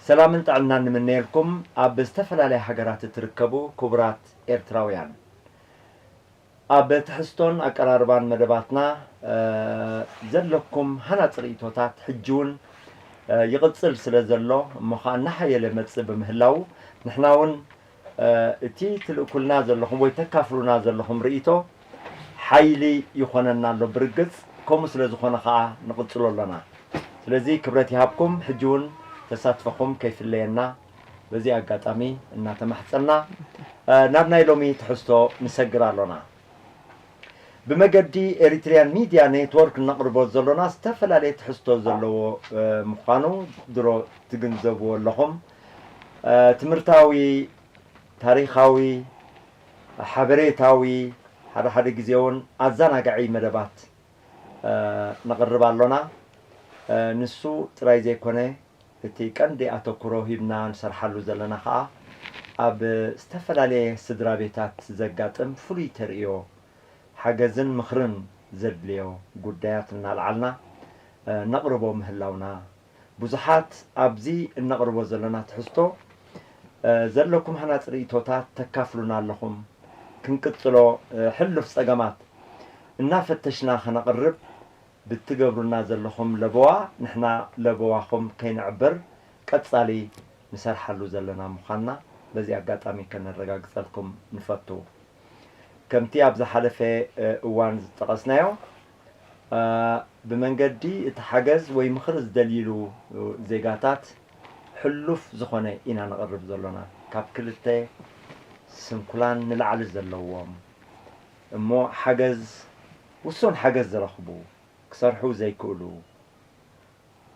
ሰላምን ጥዕናን ንምነየልኩም ኣብ ዝተፈላለያ ሃገራት እትርከቡ ክቡራት ኤርትራውያን። ኣብ ትሕዝቶን ኣቀራርባን መደባትና፣ እ፣ ዘለኩም ሃናጺ ርእይቶታት ሕጂ እውን፣ እ፣ ይቕጽል ስለ ዘሎ፣ እሞ ኸኣ እናሓየለ መጽእ ብምህላዉ፣ ንሕና እውን፣ እ፣ እቲ ትልእኩልና ዘለኹም ወይ ተካፍሉና ዘለኹም ርእይቶ ሓይሊ ይኾነና ኣሎ ብርግጽ፣ ከምኡ ስለ ዝኾነ ኸኣ ንቕጽሎ ኣሎና። ስለዚ ክብረት ይሃብኩም፣ ሕጂ እውን ተሳትፎኹም ከይፍለየና በዚ ኣጋጣሚ እናተማሕጸና፣ እ፣ ናብ ናይ ሎሚ ትሕዝቶ ንሰግር ኣሎና። ብመገዲ ኤሪትሪያን ሚድያ ኔትወርክ እነቕርቦ ዘሎና ዝተፈላለየ ትሕዝቶ ዘለዎ፣ እ፣ ምዃኑ ድሮ ትግንዘብዎ ኣለኹም። እ፣ ትምህርታዊ፣ ታሪኻዊ፣ ሓበሬታዊ፣ ሓደ ሓደ ግዜ እውን ኣዘናጋዒ መደባት፣ እ፣ ነቕርብ ኣሎና። እ፣ ንሱ ጥራይ ዘይኮነ፣ እቲ ቀንዲ ኣተኩሮ ሂብና ንሰርሓሉ ዘለና ኸኣ፣ ኣብ ዝተፈላለየ ስድራ ቤታት ዘጋጥም ፍሉይ ተርእዮ፣ ሓገዝን ምኽርን ዘድልዮ ጉዳያት እናልዓልና፣ እ፣ ነቕርቦ ምህላውና፣ ብዙሓት ኣብዚ እነቕርቦ ዘለና ትሕዝቶ፣ እ፣ ዘለኩም ሃናጺ ርእይቶታት ተካፍሉና ኣለኹም። ክንቅጽሎ፣ እ፣ ሕሉፍ ጸገማት እናፈተሽና ከነቕርብ ብትገብሩና ዘለኹም ለበዋ፣ ንሕና ለበዋኹም ከይንዕብር ቀጻሊ ንሰርሓሉ ዘለና ምዃንና በዚ ኣጋጣሚ ከነረጋግጸልኩም ንፈቱ። ከምቲ ኣብ ዝሓለፈ፣ እ፣ እዋን ዝጠቐስናዮ፣ እ፣ ብመንገዲ እቲ ሓገዝ ወይ ምኽሪ ዝደልይሉ ዜጋታት ሕሉፍ ዝኾነ ኢና ነቕርብ ዘሎና። ካብ ክልተ ስንኩላን ንላዕሊ ዘለዎም፣ እሞ ሓገዝ፣ ውሱን ሓገዝ ዝረኽቡ፣ ክሰርሑ ዘይክእሉ፣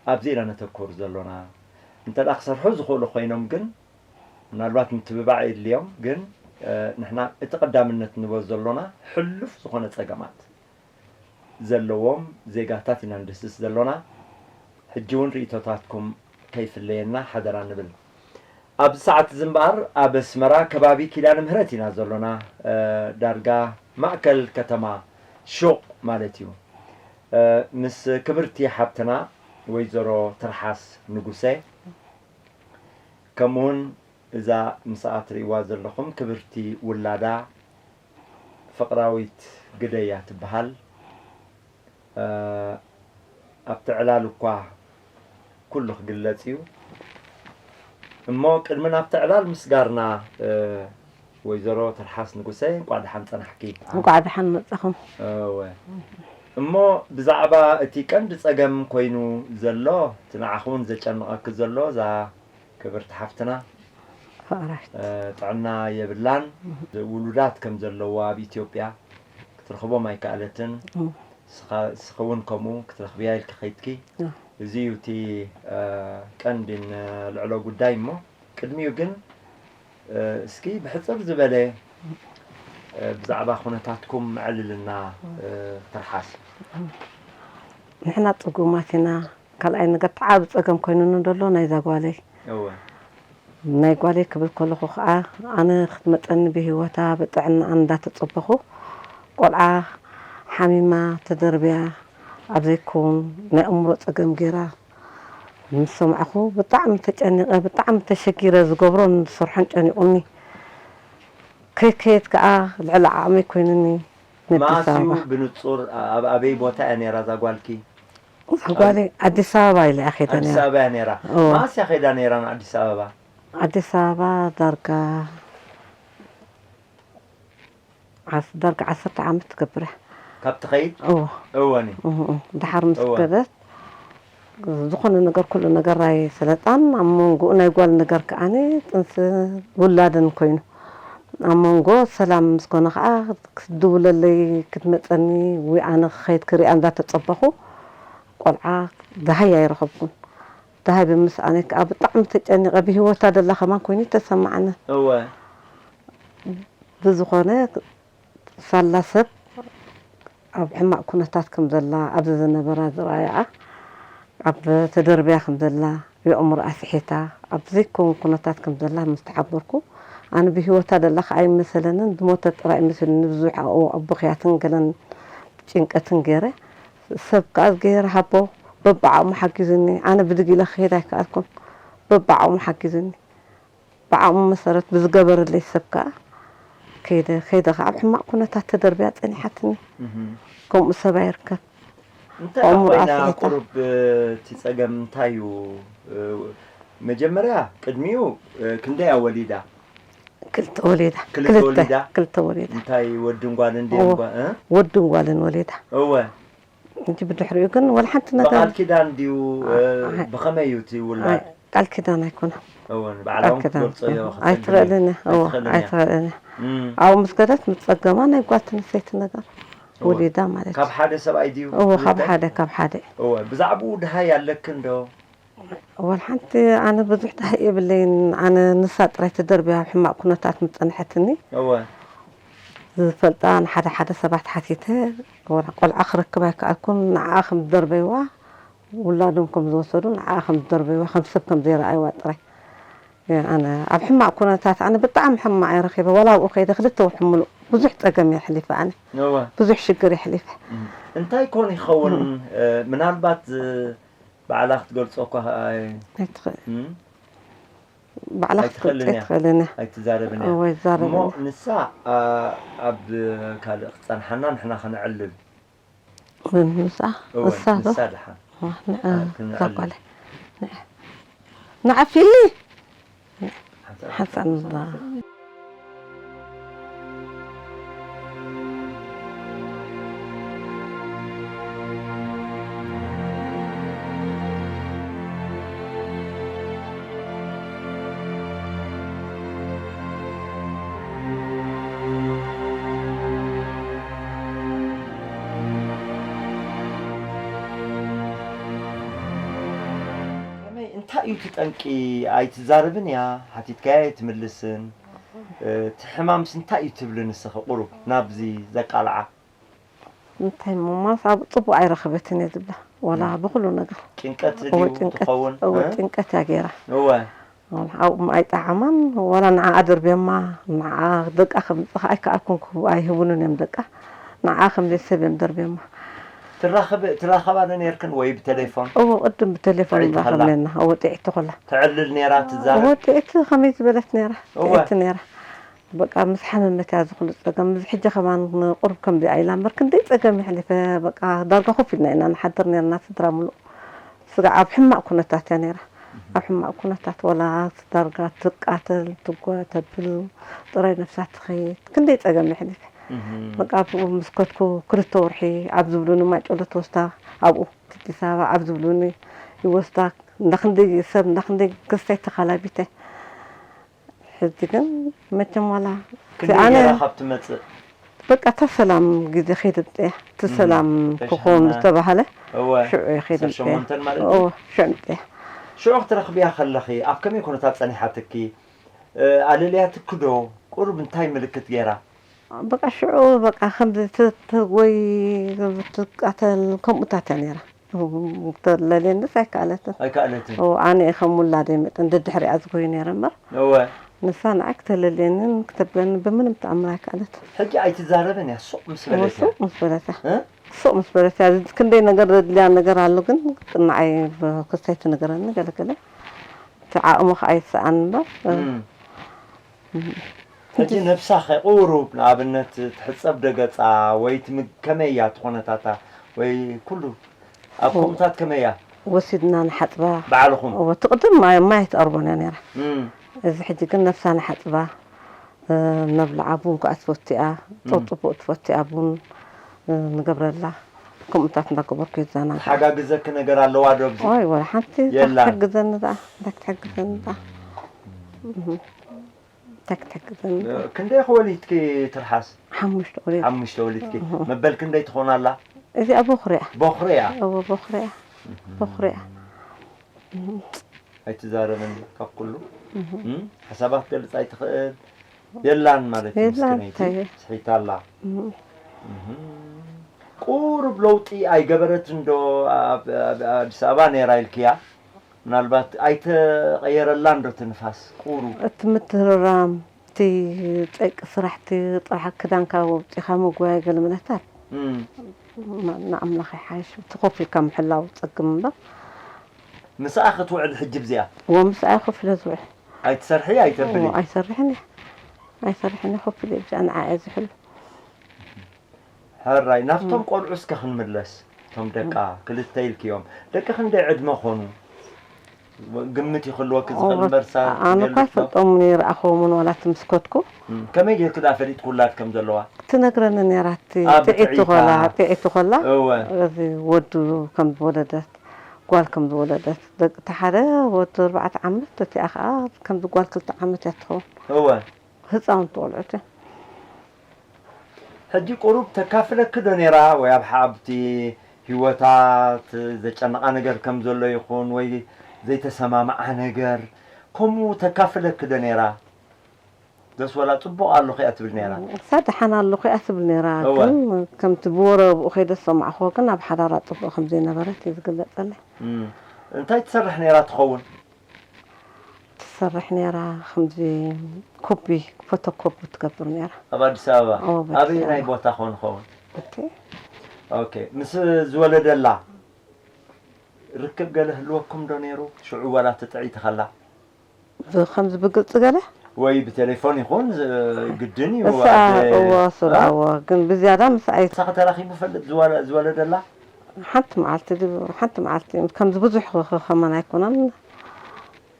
ኣብዚ ኢና ነተኩር ዘሎና። እንተ ደኣ ክሰርሑ ዝኽእሉ ኮይኖም ግን፣ ምናልባት ምትብባዕ የድልዮም፣ ግን፣ እ፣ ንሕና እቲ ቀዳምነት ንቦ ዘሎና ሕሉፍ ዝኾነ ጸገማት ዘለዎም ዜጋታት ኢና ንድህስስ ዘሎና። ሕጂ እውን ርእይቶታትኩም ከይፍለየና ሓደራ ንብል። ኣብዚ ሰዓት እዚ እምበኣር ኣብ ኣስመራ ከባቢ ኪዳነ ምህረት ኢና ዘሎና፣ እ፣ ዳርጋ ማእከል ከተማ ሹቕ ማለት እዩ። እ፣ ምስ ክብርቲ ሓብትና ወይዘሮ ትርሓስ ንጉሰ፣ ከምኡውን እዛ ምስኣ ትርእይዋ ዘለኹም ክብርቲ ውላዳ ፍቕራዊት ግደይ እያ ትበሃል። እ፣ ኣብቲ ዕላል እኳ ኩሉ ክግለጽ እዩ። እሞ ቅድሚ ናብቲ ዕላል ምስጋርና፣ እ፣ ወይዘሮ ትርሓስ ንጉሰ፣ እንቋዕ ደሓን ጸናሕኪ። እንቋዕ ደሓን መጻኹም። እወ። እሞ ብዛዕባ እቲ ቀንዲ ጸገም ኮይኑ ዘሎ፣ እቲ ንዓኺ እውን ዘጨንቐኪ ዘሎ፣ እዛ ክብርቲ ሓፍትና፣ ፍቕራዊት። እ፣ ጥዕና የብላን። ውሉዳት ከም ዘለዋ ኣብ ኢትዮጵያ ክትረኽቦም ኣይከኣለትን። እም። ንስኻ፣ ንስኺ እውን ከምኡ ክትረኽብያ ኢልኪ ከይድኪ። እም። እዚ እዩ እቲ፣ እ፣ ቀንዲ ንልዕሎ ጉዳይ። እሞ ቅድሚኡ ግን፣ እ፣ እስኪ ብሕጽር ዝበለ፣ እ፣ ብዛዕባ ኩነታትኩም ምዕልልና፣ እ፣ ትርሓስ። ንሕና ጽጉማት ኢና። ካልኣይ ነገር፣ እቲ ዓቢ ጸገም ኮይኑኒ ዘሎ ናይዛ ጓለይ። እወ። ናይ ጓለይ ክብል ከለኹ ኸኣ፣ ኣነ ክትመጸኒ ብህይወታ ብጥዕናኣ እንዳተጸበኹ፣ ቆልዓ ሓሚማ ተደርብያ ኣብ ዘይከውን ናይ ኣእምሮ ጸገም ገይራ ምስ ሰማዕኹ፣ ብጣዕሚ ተጨኒቐ፣ ብጣዕሚ ተሸጊረ፣ ዝገብሮን ዝሰርሖን ጨኒቑኒ። ከይድ ከይድ ከኣ ልዕሊ ዓቕመይ ኮይኑኒ። ንኣዲስ መኣስ እዩ ኣበባ። ብንጹር ኣብ ኣበይ ቦታ እያ ነይራ እዛ ጓልኪ? እዛ ጓለይ ኣዲስ ኣበባ ኢላ እያ ከይዳ ኣዲስ ነይራ። ኣበባ እያ ነይራ። እወ። መኣስ እያ ከይዳ ነይራ ንኣዲስ ኣበባ? ኣዲስ ኣበባ ዳርጋ ዓስ-፣ ዳርጋ ዓሰርተ ዓመት ትገብር እያ። ካብ ትኸይድ? እወ። እወኒ። እህ፣ እህ። ድሓር ምስ እወ። ከደት፣ ዝኾነ ነገር፣ ኩሉ ነገር ኣይሰለጣን። ኣብ መንጎኡ ናይ ጓል ነገር ከኣኒ ጥንሲ ውላድን ኮይኑ፣ ኣብ መንጎ ሰላም ምስ ኮነ ከኣ ክትድውለለይ፣ ክትመጸኒ፣ ወይ ኣነ ክኸይድ ክሪኣ እንዳተጸበኹ፣ ቆልዓ ደሃይ ኣይረኸብኩን። ደሃይ ብምስኣነይ ከኣ ብጣዕሚ ተጨኒቐ፣ ብህይወታ ደላ ከማን ኮይኑ ተሰማዓኒ። እወ። ብዝኾነ፣ ሳላ ሰብ ኣብ ሕማቕ ኩነታት ከም ዘላ፣ ኣብዚ ዝነበራ ዝረኣያኣ፣ ኣብ ተደርብያ ከም ዘላ፣ የእምሮኣ ስሒታ፣ ኣብ ዘይከውን ኩነታት ከም ዘላ ምስ ተሓበርኩ፣ ኣነ ብህይወታ ደላ ከኣ ኣይመሰለንን፣ ዝሞተት ጥራይ መሲሉኒ፣ ብዙሕ ኣብኡ ኣብ ብኽያትን ገለን ጭንቀትን ገይረ፣ ሰብ ከኣ እዝግሄር ሃቦ በብዓቕሙ ሓጊዙኒ፣ ኣነ ብድግ ኢለ ክኸይድ ኣይከኣልኩን። በብዓቕሙ ሓጊዙኒ። ብዓቕሙ መሰረት ብዝገበረለይ ሰብ ከኣ ከይደ፣ ከይደ ከኣ ኣብ ሕማቕ ኩነታት ተደርብያ ጸኒሓትኒ። ከምኡ ሰብ ኣይርከብ። እንታይ ከምኡ ኮይና ኣስሒታ። ቁሩብ፣ እ፣ እቲ ጸገም እንታይ እዩ? እ፣ መጀመርያ ቅድሚኡ፣ እ፣ ክንደይ እያ ወሊዳ? ክልተ ወሊዳ። ክልተ ክልተ፣ ወሊዳ? ክልተ ወሊዳ። እንታይ ወድን ጓልን ድዮም እወ። ጓ-፣ እ? ወድን ጓልን ወሊዳ። እወ። እንጂ ብድሕሪኡ ግን ወላ ሓንቲ ነገር ብቃል ኪዳን ድዩ፣ እ፣ ኣይ። ብኸመይ እዩ እቲ ውላድ? ኣይ፣ ቃል ኪዳን ኣይኮነን። እወ፣ ቃል ንባዕላውን ኪዳን ክትገልጾ እኮ። እዮ፣ ክጸግም እዮ። ኣይትኽእልን እያ። እወ፣ ኣይትኽእልን እያ። ኣይትኽእልን እያ። እም። ኣብኡ ምስ ከደት ምስ ጸገማ ናይ ጓል ኣንስተይቲ ነገር እወ። ወሊዳ ማለት ካብ እዩ። ሓደ ሰብኣይ ድዩ? እወ፣ ካብ ክልተ? ሓደ፣ ካብ ሓደ። እወ፣ ብዛዕባኡ ድሃይ ኣለክን ዶ? ወላ ሓንቲ ኣነ ብዙሕ ዳህይ የብለይን። ኣነ ንሳ ጥራይ ተደርብያ ኣብ ሕማቕ ኩነታት ምጸንሐትኒ። እወ። ዝፈልጣ ንሓደ ሓደ ሰባት ሓቲተ፣ ወላ ቆልዓ ክረክብ ኣይከኣልኩን። ንዓኣ ከም ዝደርበይዋ፣ ውላዶም ከም ዝወሰዱ፣ ንዓኣ ከም ዝደርበይዋ፣ ከም ሰብ ከም ዘይረኣይዋ ጥራይ። ኣነ ኣብ ሕማቕ ኩነታት፣ ኣነ ብጣዕሚ ሕማቕ እየ ረኺበ። ወላ ኣብኡ ከይደ ክልተ ወርሒ ሙሉእ ብዙሕ ጸገም እየ ኣሕሊፈ ኣነ። እወ። ብዙሕ ሽግር እየ ኣሕሊፈ። እም። እንታይ ኮን ይኸውን? እም። እ፣ ምናልባት ዝ-፣ ባዕላ ክትገልጾ እኳ ኸኣ ኣይ-፣ ኣይትኽእል። እም? ባዕላ ክትገልጾ ኣይትኽእልን እያ። ኣይትኽእልን እያ። ኣይትዛረብን እያ። እወ፣ ኣይዛረብን እሞ እያ። ንሳ፣ ኣ-፣ ኣብ ካልእ ክትጸንሓና ንሕና ከነዕልል። መን ንሳ? እወ፣ ንሳ ዶ? ንሳ ደሓን። እወ፣ ንዕ-፣ ኣ፣ እዛ ክንዕልል። ጓለይ። ንዕ-፣ ንዓ ፊሊ። ሓንሳእ ሓንሳእ ንዛ። ከመይ፣ እንታይ እዩ እቲ ጠንቂ? ኣይትዛረብን እያ፣ ሓቲትካያ ኣይትምልስን። እ፣ እቲ ሕማምስ እንታይ እዩ ትብሊ ንስኺ ቁሩብ ናብዚ ዘቃልዓ? እንታይ እሞ፣ ማስ ኣብ ጽቡቕ ኣይረኸበትን እየ ዝብላ። ዋላ እም። ብኹሉ ነገር። ጭንቀት እወ፣ ድዩ ጭንቀት፣ ትኸውን? እወ፣ እ? ጭንቀት እያ ገይራ። እወ። ዋላ ኣብኡ ኣይጠዓማን፣ ዋላ ንዓኣ ደርብዮማ፣ ንዓኣ ደቃ ከምጽእ ከኣ ኣይከኣልኩን ክህቡ፣ ኣይህቡንን እዮም ደቃ። ንዓኣ ከም ዘይሰብ እዮም ደርብዮማ። ትራኸብ-፣ ትራኸባ ዶ ነርክን ወይ ብቴሌፎን? እወ፣ ቅድም ብቴሌፎን ጥዕይቲ ንራኸብ ከላ? ነርና። እወ፣ ጥዕይቲ ከላ። ተዕልል ነራ፣ ትዛረብ? እወ፣ ጥዕይቲ ከመይ ዝበለት ነራ? እወ። ጥዕይቲ ነራ። በቃ ምስ ሓመመት እያ እዚ ኩሉ ጸገም። እዚ ሕጂ ከማን ቁሩብ ከምዚኣ ኢላ እምበር ክንደይ ጸገም የሕሊፈ። በቃ ዳርጋ ኮፍ ኢልና ኢና ንሓድር ነርና ስድራ ምሉእ። ስጋዕ ኣብ ሕማቕ ኩነታት እያ ነይራ። ኣብ ሕማቕ ኩነታት ወላ ዳርጋ ትቃተል፣ ትጓ-፣ ተብል፣ ጥራይ ነፍሳ ትኸይድ። ክንደይ ጸገም የሕሊፈ። እህ። በቃ ኣብኡ ምስ ከድኩ ክልተ ወርሒ ኣብ ዝብሉኒ ማይጨሎ ትወስዳ፣ ኣብኡ ኣዲስ ኣበባ ኣብ ዝብሉኒ ይወስዳ። እንዳ ክንደይ ሰብ፣ እንዳ ክንደይ ክስተይ ተኻላቢተ። ሕጂ ግን መቸም ዋላ ክንደይ ኣነ ጌራ ካብ ትመጽእ? በቃ፣ እታ ሰላም ግዜ ከይደ ምጽእ እያ። እቲ እም፣ ሰላም ክኾን ተሸና-፣ ዝተባህለ እወ፣ ሽዑ እየ ከይደ ምጽእ እያ። ዓሰርተ ሸሞንተ ማለት እዩ? እወ፣ ሽዑ ምጽእ እያ። ሽዑ ክትረኽብያ ከለኺ ኣብ ከመይ ኩነታት ጸኒሓትኪ? እ፣ ኣለልያትኪ ዶ? ቁሩብ እንታይ ምልክት ጌራ? በቃ፣ ሽዑ በቃ፣ ከምዚ ት-፣ ት-፣ ወይ ትቃተል፣ ከምኡታት እያ ነይራ። ተለልየንስ ኣይከኣለትን። ኣይከኣለትን። እዎ፣ ኣነ እየ ከም ውላደይ መጠን ደድሕሪኣ ዝጎይ ነይረ እምበር፣ እወ። ንሳ ንዓይ ክተለልየንን ክተብለኒ ብምንም ተኣምር ኣይከኣለትን። ሕጂ ኣይትዛረብን እያ፣ ሱቕ ምስ እዎ፣ በለት እያ። ሱቕ ምስ በለት እያ። እ? ሱቕ ምስ በለት እያ። እዚ ክንደይ ነገር ዘድልያ ነገር ኣሎ፣ ግን ንዓይ ብ-፣ ክስተይ ትነግረኒ ገለ ገለ። እቲ ዓቕሚ ከኣ ይሰኣን እምበር፣ እ፣ እም። ሕጂ ነብሳ ከ ቁሩብ ንኣብነት ትሕጸብ ዶ ገጻ ወይ ትምግ-፣ ከመይ እያ እቲ ኩነታታ ወይ ኩሉ ኣብ ኦ። ከምኡታት ከመይ እያ? ወሲድና ንሓጽባ። ባዕልኹም? እወ፣ እቲ ቅድም ማይ፣ ማይ ትቐርቦን እያ ነይራ። እም። እዚ ሕጂ ግን ነብሳ ንሓጽባ፣ እ፣ ነብልዓ፣ ቡን ከኣ ትፈቱ እያ፣ ጨው እም። ጽቡቕ ትፈቱ እያ፣ ቡን፣ እ፣ ንገብረላ። ከምኡታት እንዳገበርኩ ይዛናጋ። ትሓጋግዘኪ ነገር ኣለዋ ዶ ኣብዚ? ኦይ፣ ወላ ሓንቲ። የላን። እንታይ ክትሕግዘኒ ደኣ? እንታይ ክትሕግዘኒ ደኣ? እህ። እንታይ ክትሕግዘኒ? ክንደይ ክወሊድኪ ትርሓስ? ሓሙሽተ ወሊደ። ሓሙሽተ ወሊድኪ። እህ። መበል ክንደይ ትኾን ኣላ? እዚኣ በኹሪ እያ። በኹሪ እያ? እወ፣ በኹሪ እያ። እህ። በኹሪ እያ። እህ። ኣይትዛረብን ካብ ኩሉ? እህ። እም? ሓሳባት ገልጽ ኣይትኽእል? የላን ማለት እዩ፣ የላን፣ ምስክነይቲ። እንታይ? ስሒታ ኣላ። እህ። እህ። ቁሩብ ለውጢ ኣይገበረትን ዶ ኣብ፣ ኣብ ኣዲስ ኣበባ ነይራ ኢልክያ? ምናልባት ኣይተቐየረላን ዶ እቲ ንፋስ ቁሩብ? እቲ ምትህርራም፣ እቲ ጸይቂ ስራሕ፣ እቲ ጥራሕ ክዳንካ ኣውጺኻ ምጉያይ ገለ መለታት እም። ማ-፣ ንኣምላኽ ይሓይሽ። እቲ ኮፍ ኢልካ ምሕላው ጸግም እምበር፣ ምሳኣ ክትውዕል ሕጂ ብዚኣ? እዎ ምስኣ ኮፍ ኢለ ዝውዕል። ኣይትሰርሒ ኣይተብሊ? እዎ ኣይሰርሕን እየ። ኣይሰርሕን እየ፣ ኮፍ ኢለ ብዚኣ ንዓ እየ ዝሕሉ። ሕራይ፣ ናብቶም ቆልዑ እስከ ክንምለስ። እቶም ደቃ ክልተ ኢልክዮም። ደቂ ክንደይ ዕድመ ኾኑ? ግምት ይኽልወኪ ዝኽእል እዎ፣ እምበርሳ ኣነ እኳ ትገልጽ ዶ? ኣይፈልጦምን እየ፣ ይረኣኽዎምን ዋላ እቲ ምስ ከድኩ። እም፣ ከመይ ጌርኪ ደኣ ፈሊጥኪ ውላድ ከም ዘለዋ? ትነግረኒ ነይራ፣ እቲ ኣብ ጥዒቲ ጥዒታ። ኾላ፣ ጥዒቲ ኾላ፣ እወ። እዚ ወዱ ከም ዝወለደት፣ ጓል ከም ዝወለደት፣ ደቂ እቲ ሓደ ወዲ ኣርባዕተ ዓመት፣ እቲኣ ኸዓ ከምዚ ጓል ክልተ ዓመት እያ ትኸውን። እወ። ህፃውንቲ ቆልዑት እዮም። ሕጂ ቁሩብ ተካፍለኪ ዶ ነይራ? ወይ ኣብ ሓብቲ ህይወታት ዘጨነቓ ነገር ከም ዘሎ ይኹን ወይ ዘይተሰማምዓ ነገር ከምኡ ተካፍለኪ ዶ ነይራ? ደስ ወላ ጽቡቕ ኣለኹ እያ ትብል ነይራ? እሳ ደሓን ኣለኹ እያ ትብል ነይራ፣ እወ። ግን ከምቲ ብወረ ብኡ ከይደ ዝሰማዕኽዎ ግን ኣብ ሓዳራ ጽቡቕ ከም ዘይነበረት እዩ ዝግለጸለይ። እም። እንታይ ትሰርሕ ነይራ ትኸውን? ትሰርሕ ነይራ፣ ከምዚ ኮፒ፣ ፎቶ ኮፒ ትገብር ነይራ። ኣብ ኣዲስ ኣበባ? እወ፣ ኣብ ኣዲስ ኣበይ ናይ ኣበባ። ቦታ ኾን ኸውን? እቲ ኦኬ። ምስ ዝወለደላ ርክብ ገለ ህልወኩም ዶ ነይሩ? ሽዑ ዋላ ትጥዒ ትኸላ? ብ-፣ ከምዚ ብግልፂ ገለ? ወይ ብቴሌፎን ይኹን ዝ-፣ ግድን እዩ። እሳ ኣብ-፣ እዎ፣ ስለ እ? እዎ፣ ግን ብዝያዳ ምስ ኣይ-፣ ንሳ ከተራኺቡ ፈልጥ ዝወለ-፣ ዝወለደላ? ሓንቲ መዓልቲ ድ-፣ ሓንቲ መዓልቲ፣ ከምዚ ብዙሕ ኸ-፣ ኸ-፣ ኸማን ኣይኮነን።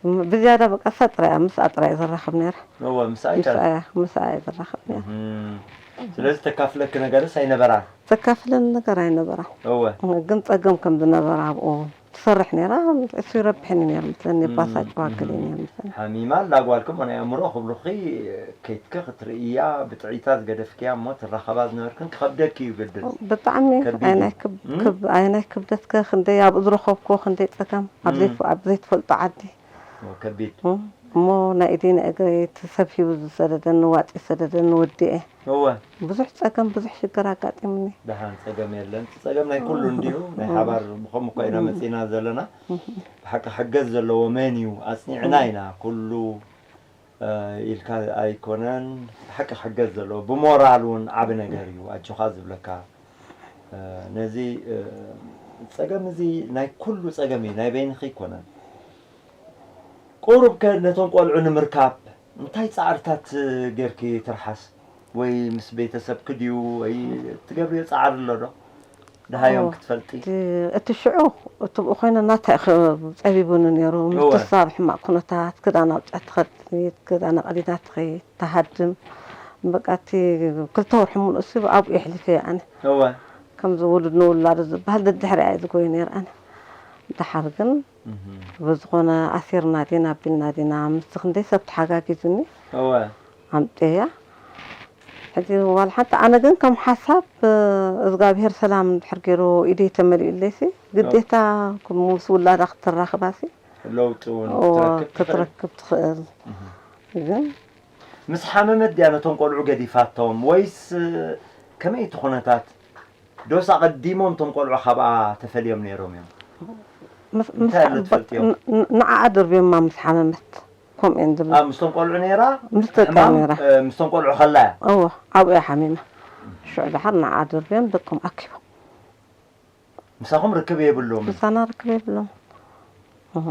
ም-፣ ብዝያዳ በቃ እሳ ጥራይ እያ፣ ምስኣ ጥራይ እየ ዝራኸብ ነይረ። እወ፣ ምስኣ ምስኣ ይተርፍ። እያ፣ ምስኣ እየ ዝራኸብ ነይረ። እም። ስለዚ ተካፍለኪ ነገርስ ኣይነበራን? ተካፍለኒ ነገር ኣይነበራን። እወ። ግን ጸገም ከም ዝነበራ ኣብኡ ትሰርሕ ነይራ፣ እሱ ይረብሐኒ ነይሩ ምስለኒ፣ እም፣ ባሳጭ ዋግል እም። ነይሩ ምስለኒ። ሓሚማ ኣላ ጓልኩም፣ ናይ ኣእምሮ ክብሉኺ ከይትከ ክትርእያ ብጥዒታ ዝገደፍክያ እሞ ትራኸባ ዝነበርክን ክኸብደኪ እዩ ግድን። ብጣዕሚ ከቢድ ኣይናይ እዩ። ክብ-፣ እም? ክብ-፣ ኣይናይ ክብደትከ ክንደይ ኣብኡ ዝረኸብኩ ክንደይ ጸገም፣ ኣብ እም። ዘይትፈ-፣ ኣብ ዘይትፈልጦ ዓዲ። ኦ፣ ከቢድ። እም? እሞ ናይ ኢደይ ናይ እግረይ እቲ ሰብ ሂቡ ዝሰደደኒ፣ ዋጢ ዝሰደደኒ ወዲኤ። እወ። ብዙሕ ጸገም፣ ብዙሕ ሽግር ኣጋጢሙኒ። ደሓን ጸገም የለን። እቲ ጸገም ናይ ኩሉ እንድዩ፣ ናይ ሓባር ብኸምኡ እኮ ኢና መጺና ዘለና። ብሓቂ ሕገዝ ዘለዎ መን እዩ? ኣጽኒዕና ኢና። ኩሉ፣ እ፣ ኢልካ ኣይኮነን። ብሓቂ ሕገዝ ዘለዎ። ብሞራል እውን ዓቢ ነገር እዩ። ኣጆኻ ዝብለካ። እ፣ ነዚ፣ እ፣ ጸገም እዚ ናይ ኩሉ ጸገም እዩ። ናይ በይንኺ ኣይኮነን። ቁሩብ ከ ነቶም ቆልዑ ንምርካብ እንታይ ጻዕርታት ጌርኪ ትርሓስ? ወይ ምስ ቤተሰብኪ ድዩ ወይ ትገብርዮ ጻዕሪ ኣሎ ዶ? ደሃዮም ኦ፣ ክትፈልጢ? እቲ፣ እቲ ሽዑ እቲ ብኡ ኮይነ ናታይ ኸ-፣ ጸቢቡኒ ነይሩ። እወ። ምትሳ ኣብ ሕማቕ ኩነታት፣ ክዳን ኣውጽኣ ትኸድ፣ ክዳን ኣቐዲዳ ትኸይድ፣ ትሃድም። በቃ እቲ ክልተ ወርሒ ሙሉእ እሱ ኣብኡ የሕሊፈ ኣነ። እወ። ከምዚ ውሉድ ንውላዱ ዝበሃል ደድሕሪኣ እየ ዝጎይ ነይረ ኣነ። ደሓር ግን እህ። ብዝኾነ ኣሲርና ዲና ኣቢልና ዲና ምስቲ ክንደይ ሰብ ተሓጋጊዙኒ እወ። ኣምጤያ። ሕጂ ዋላ ሓንቲ ኣነ ግን ከም ሓሳብ፣ እ፣ እዝጋብሄር ሰላም እንድሕር ገይሩ ኢደይ ተመሊኡለይሲ ግዴታ ምስ ውላዳ ክትራኽባሲ ለውጢ እውን እዎ፣ ክትረክብ ትኽእል። ክትረክብ ትኽእል። እህ። ግን ምስ ሓመመት ድያ ነቶም ቆልዑ ገዲፋቶም ወይስ ከመይ እቲ ኩነታት? ዶስ ኣቐዲሞም እቶም ቆልዑ ካብኣ ተፈልዮም ነይሮም እዮም? ምስ፣ እንታይ ኣሎ ምስ፣ ትፈልጥዮም? ን-፣ ን-፣ ንዓ ድርብዮማ ምስ ሓመመት። ከምኡ እየን ዝብላ። ኣብ ምስቶም ቆልዑ ነይራ? ምስ ደቃ ሕማም፣ ነይራ። እ፣ ምስቶም ቆልዑ ከላ እያ? እዎ፣ ኣብኡ እያ ሓሚማ። ሽዑ ደሓር ንዓ ድርብዮም ደቆም ኣኪቦም። ምሳኹም ርክብ የብሎም? ምሳና ርክብ የብሎም። እህ።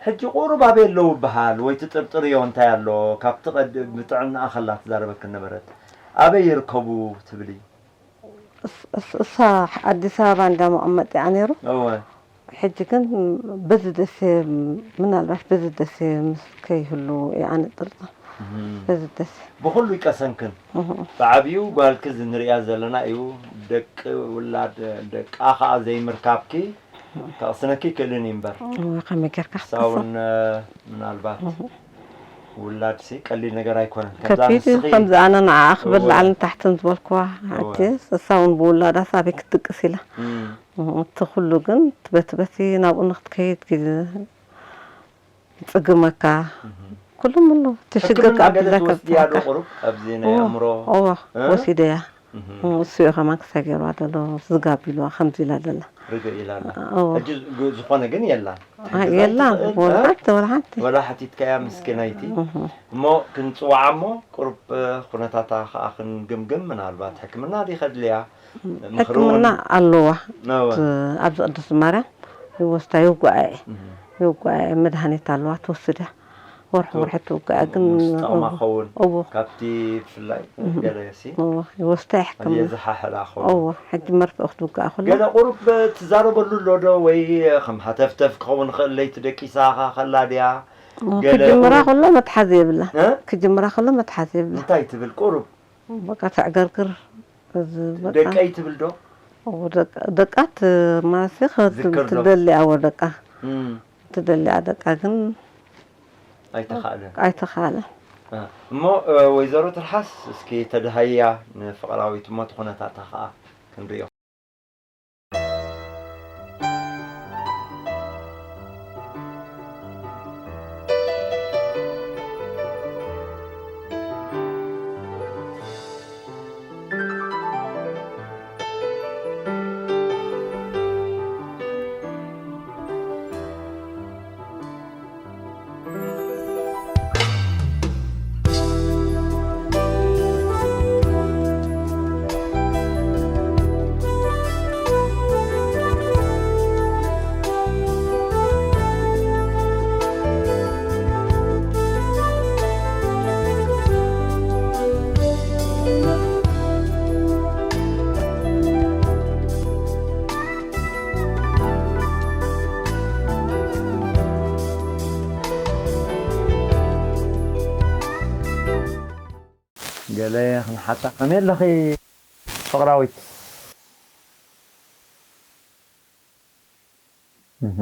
ሕጂ ቁሩብ ኣበይ ኣለዉ ይበሃል ወይ ትጥርጥርዮ እንታይ ኣሎ? ካብቲ ቀድ-፣ ብጥዕናኣ ከላ ትዛረበክን ነበረት። ኣበይ ይርከቡ ትብሊ? እስ-፣ እስ-፣ እሳ ኣዲስ ኣበባ እንዳ መቐመጢኣ ነይሩ። እወ። ሕጂ ግን በዚ ደሴ፣ ምናልባት በዚ ደሴ ምስ ከይህሉ እየ ኣነ ጥርጥር። እህም። በዚ ደሴ። ብኹሉ ይቀሰንክን። እህ። ብዓብዩ ጓልኪ እዚ ንሪኣ ዘለና እዩ። ደቂ ውላድ ደቃ ኸዓ ዘይምርካብኪ ከቕስነኪ ይክእልን እዩ እምበር። እወ፣ ከመይ ጌርካ ሳውን ምናልባት ውላድሲ ቀሊል ነገር ኣይኮነን። ከምዛ ከቢድ እዩ። ንስኺ ከምዚ ኣነ ንዓ ክብል እወ። ላዕልን ታሕትን ዝበልኩዋ እወ። ኣቲ እሳውን ብውላዳ ሳበይ ክትድቅስ ኢላ። እም። እቲ ኩሉ ግን በቲ በቲ ናብኡ ንክትከይድ ግዜ ይጽግመካ። እህም። ኩሉ ምሉ ትሽግር ሕክምና ገለ ከብድለካ ትወስድያ ዶ ብትሓካ። ቁሩብ ኣብዚ ናይ እወ፣ ኣእምሮ? እወ፣ እ? ወሲደያ። እህም። እሱ እዩ ከማን ክሳይ ገይርዋ ዘሎ ዝጋብ ኢልዋ ከምዚ ኢላ ዘላ። ርግእ ኢላ ኣላ። እወ። ሕጂ ግ-፣ ዝኾነ ግን የላን። አ፣ የላን፣ ትኽእል፣ ወላ እ? ሓንቲ፣ ወላ ሓንቲ። ወላ ሓቲትካያ ምስኪናይቲ። እህ። እሞ ክንጽውዓ እሞ ቁሩብ ኩነታታ ከኣ ክንግምግም ምናልባት ሕክምና ድዩ ከድልያ? ምኽሪ እውን ሕክምና ኣለዋ። እወ። ት-፣ ኣብዚ ቅድስቲ ማርያም ይወስዳ ይውጋኣ እየ። ይውጋኣ እየ። መድሃኒት ኣለዋ ትወስድ እያ። ወርሒ ወርሒ ትውጋኣ ግን ምስጣማ ኸውን እዎ። ካብቲ ብፍላይ ገለ ሲ እዎ ይወስዳ እየ ሕክምና። የዝሓሕላ ኸውን እዎ ሕጂ መርፍእ ክትውጋኣ ከሎ ገለ ቁሩብ ትዛረበሉ ኣሎ ዶ ወይ ከም ሃተፍተፍ ክኸውን ይኽእል ለይቲ ደቂሳ ከላ ድያ? ገለ ክጅምራ ቁሩብ ከሎ መትሓዚ የብላን። እ? ክጅምራ ከሎ መትሓዚ የብላን። እንታይ ትብል ቁሩብ? በቃ ተዕገርግር እዚ በቃ ደቀይ ትብል ዶ? ደቃት ማለት ዝክር ዶ? ትደልያ ወደቃ እም፣ ትደልያ ደቃ ግን ኣይተኻእለን ኣይተኻለን። እ፣ እሞ እ፣ ወይዘሮ ትርሓስ እስኪ ተድሃያ ንፍቕራዊት እሞ እቲ ኩነታታ ከዓ ክንሪኦ። ገለ ክንሓታ ከመይ ኣለኺ ፍቕራዊት? እህ።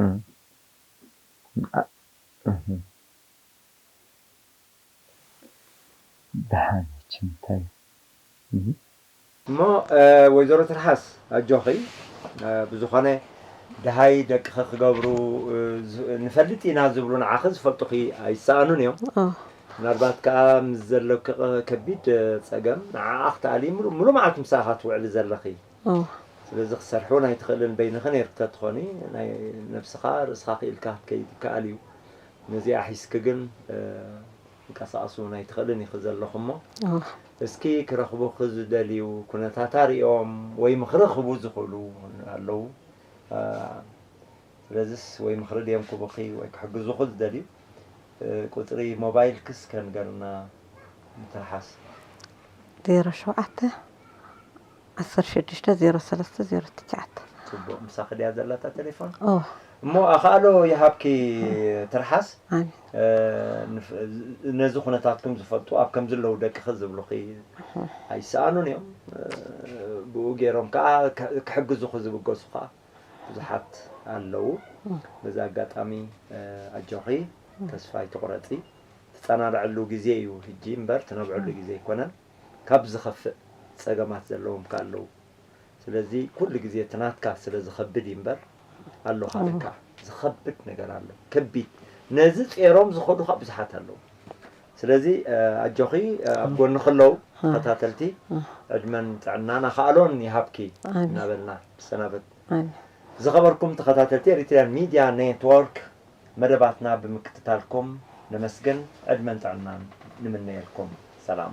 ኣ-፣ እህ። ደሓን፣ እቺ እንታይ? እህ። እሞ፣ እ፣ ወይዘሮ ትርሓስ፣ ኣጆኺ። እ፣ ብዝኾነ፣ ደሃይ ደቅኺ ክገብሩ፣ እ፣ ዝ-፣ ንፈልጥ ኢና ዝብሉ ንዓኺ ዝፈልጡኺ ኣይሰኣኑን እዮም። ኦ። ምናልባት ከኣ ምስ ዘለኪ ቐ-፣ ከቢድ፣ እ፣ ጸገም፣ ንዓኣ ክትኣልዪ ምሉእ፣ ምሉእ መዓልቲ ምሳኣ ኢኻ ትውዕሊ ዘለኺ። ኦ። ስለዚ ክትሰርሒ እውን ኣይትኽእልን፣ በይንኺ ነይርኪ ተትኾኒ፣ ናይ ነብስኻ ርእስኻ ክኢልካ ክትከይድ ይከኣል እዩ። ነዚኣ ሒዝኪ ግን፣ እ፣ ክንቀሳቐስ እውን ኣይትኽእልን ኢኺ ዘለኺ እሞ፣ ኦ። እስኪ ክረኽቡኺ ዝደልዩ ኩነታታ ሪኦም ወይ ምኽሪ ክህቡ ዝኽእሉ ኣለዉ። እ፣ ስለዚስ ወይ ምኽሪ ድዮም ክህቡኺ ወይ ክሕግዙኺ ዝደልዩ? እ፣ ቁጽሪ ሞባይልክስ ከ ንገርና ትርሓስ። ዜሮ ሸውዓተ፣ ዓሰርተ ሽዱሽተ፣ ዜሮ ሰለስተ፣ ዜሮ ትሽዓተ። ጽቡቕ፣ ምሳኺ ድያ ዘላ እታ ቴሌፎን? ኦ። እሞ ኣኽኣሎ ይሃብኪ ትርሓስ። ኣሜን። እ፣ ንፍ-፣ ነዚ ኩነታትኩም ዝፈልጡ ኣብ ከምዚ ኣለዉ ደቅኺ ዝብሉኺ ኣይሰኣኑን እዮም። እ፣ ብኡ ገይሮም ከኣ ክ-፣ ክሕግዙኺ ዝብገሱ ከኣ ብዙሓት ኣለዉ። በዚ ኣጋጣሚ፣ እ፣ ኣጆኺ፣ ተስፋ ኣይትቑረጺ። ትጸናንዐሉ ግዜ እዩ ሕጂ እምበር ትነብዐሉ ግዜ ኣይኮነን። ካብ ዝኸፍእ ጸገማት ዘለዎም ከኣ ኣለዉ። ስለዚ ኩሉ ግዜ እቲ ናትካ ስለ ዝኸብድ እዩ እምበር ኣሎ ካልእ ከኣ ዝኸብድ ነገር ኣሎ። ከቢድ። ነዚ ጼሮም ዝኸዱ ከኣ ብዙሓት ኣለዉ። ስለዚ፣ እ፣ ኣጆኺ፣ እ፣ ኣብ ጎንኺ ኣለዉ ተኸታተልቲ። ዕድመን ጥዕናን ኣኻእሎን ይሃብኪ ኣሜን። እናበልና ንሰናበት። ኣሜን። ዝኸበርኩም ተኸታተልቲ ኤሪትሪያን ሚድያ ኔትወርክ፣ መደባትና ብምክትታልኩም ነመስግን። ዕድመን ጥዕናን ንምነየልኩም። ሰላም።